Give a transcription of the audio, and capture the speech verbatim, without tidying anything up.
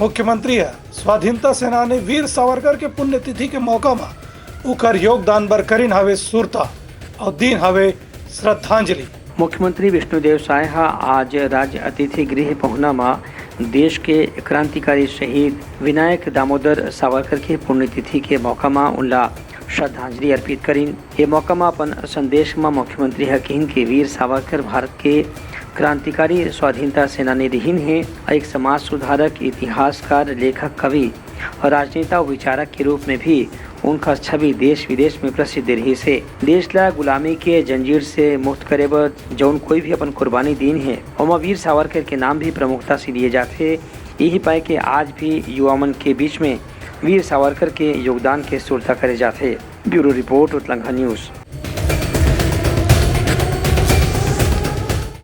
मुख्यमंत्री ह स्वाधीनता सेनानी वीर सावरकर के पुण्यतिथि के मौका म उकर योगदान बर करिन हवे सुरता अउ दीन हवे श्रद्धांजलि। मुख्यमंत्री विष्णुदेव साय ह आज राज्य अतिथि गृह पहुना म देश के क्रांतिकारी शहीद विनायक दामोदर सावरकर के पुण्यतिथि के मौका म उनला श्रद्धांजलि अर्पित करिन। ये मौका म अपन संदेश म मुख्यमंत्री ह किहिन कि वीर सावरकर भारत के क्रांतिकारी स्वाधीनता सेनानी रिहिन हे, एक समाज सुधारक, इतिहासकार, लेखक, कवि और राजनेता अउ विचारक के रूप में भी उनका छवि देश विदेश में प्रसिद्ध रहिस हे। देश ला गुलामी के जंजीर से मुक्त करे बर जौन कोई भी अपन कुर्बानी दीन हे, ओमा वीर सावरकर के नाम भी प्रमुखता से लिए जाथे। यही पाए के आज भी युवा मन के बीच में वीर सावरकर के योगदान के सुरता करे जाथे। ब्यूरो रिपोर्ट, उतलंघा न्यूज।